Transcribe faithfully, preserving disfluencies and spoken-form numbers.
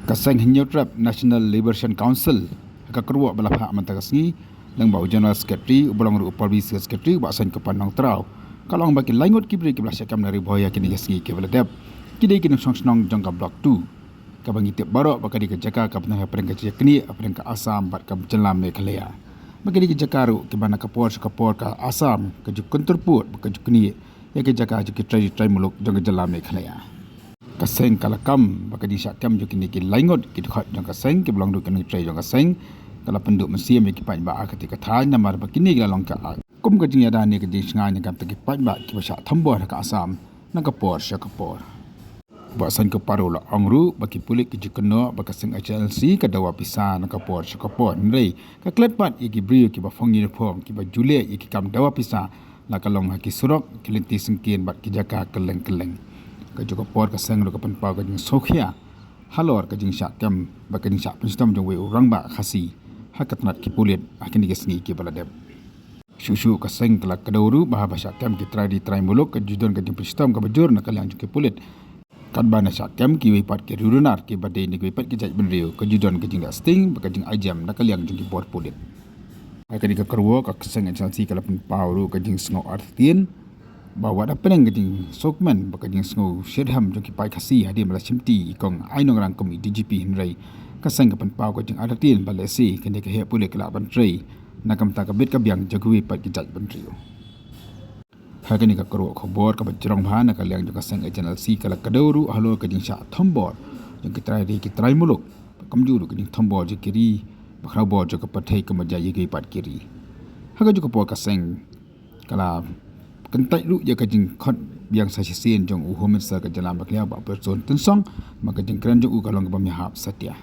Ka seng Hynñiewtrep National Liberation Council, ka kyrwoh ba la phah mynta ka sngi, lyngba u General Secretary, u ba long ruh u Publicity Secretary, u Bah Sainkupar Nongtraw, ka la ong ba ki lai ngut ki briew ki ba la shah kam na Ri Bhoi ha kine ki sngi ki ba la dep, ki dei ki nongshong shnong jong ka Block two, ka ba ngi tip baroh ba ka dei ka jaka ka ba don ha pdeng ka jaka knieh, ha pdeng ka Assam bad ka jylla Meghalaya. Ba ka dei ka jaka ruh ki ba na ka por sha ka por ka Assam ka ju kyntur pud bad ka ju knieh ïa ka jaka jong ki trai ri trai muluk jong ka jylla Meghalaya. Ka seng ka la kam ba ka jingshah kam jong kine ki lai ngut ki dkhot jong ka seng, ki ba long ruh ki nongtrei jong ka seng, ka la pynduh mynsiem ïa ki paidbah ha kata ka thaiñ, namar ba kine ki la long ka, kum ka jingïada ne ka jingshngaiñ na ka bynta ki paidbah ki ba shah thombor ha ka Assam na ka por sha ka por. U Bah Sainkupar u la ong ruh ba ki pulit ki ju kynnoh ba ka seng H N L C ka dawa pisa na ka por sha ka por, hynrei ka klet pat ïa ki briew ki ba phong uniform ki ba ju leh ïa ki kam dawa pisa, la ka long ha ki surok, ki lynti syngkien bad ki jaka kylleng kylleng. Kajuh ka por ka seng ruh ka pynpaw ka jingsngewkhia halor ka jingshah kam bad ka jingshah pynshitom jong uwei u rangbah Khasi ha ka tnat ki pulit ha kine ki sngi ki ba la dep. Shuh shuh ka seng ka la kdew ruh ba haba shah kam ki trai ri trai muluk ka ju don ka jingpynshitom ka ba jur na ka liang jong ki pulit. Katba na shah kam kiwei pat ki riewrunar ki ba dei na kiwei pat ki jaitbynriew, ka ju don ka jingleh sting bad ka jingai jem na ka liang jong ki bor pulit. Ha kane ka kyrwoh ka seng H N L C ka la pynpaw ruh ka jingsngew artatien ba wat hapdeng ka jingsngewkmen bad ka jingsngew shitrhem jong ki paid Khasi hadien ba la shimti i Kong Ainongrang kum i D G P, hynrei ka seng ka pynpaw ka jingartatien ba lehse kane ka heh pulit ka lah ban trei na ka bynta ka bit ka biang jong kiwei pat ki jaitbynriew. Ha kane ka kyrwoh khubor ka ba jrong bha na ka liang jong ka seng H N L C ka la kdew ruh halor ka jingshah thombor jong ki trai ri ki trai muluk, kumjuh ruh ka jingthombor jong ki ri ba khraw bor jong ka pyrthei kumba jia ïa kiwei pat ki ri. Ha kajuh ka por ka seng ka la kyntait ruh ïa ka jingkhot biang sa shisien jong u Home Minister ka jylla Meghalaya, Bah Prestone Tynsong, ba ka jingkren jong u ka long ka bym ïahap satia.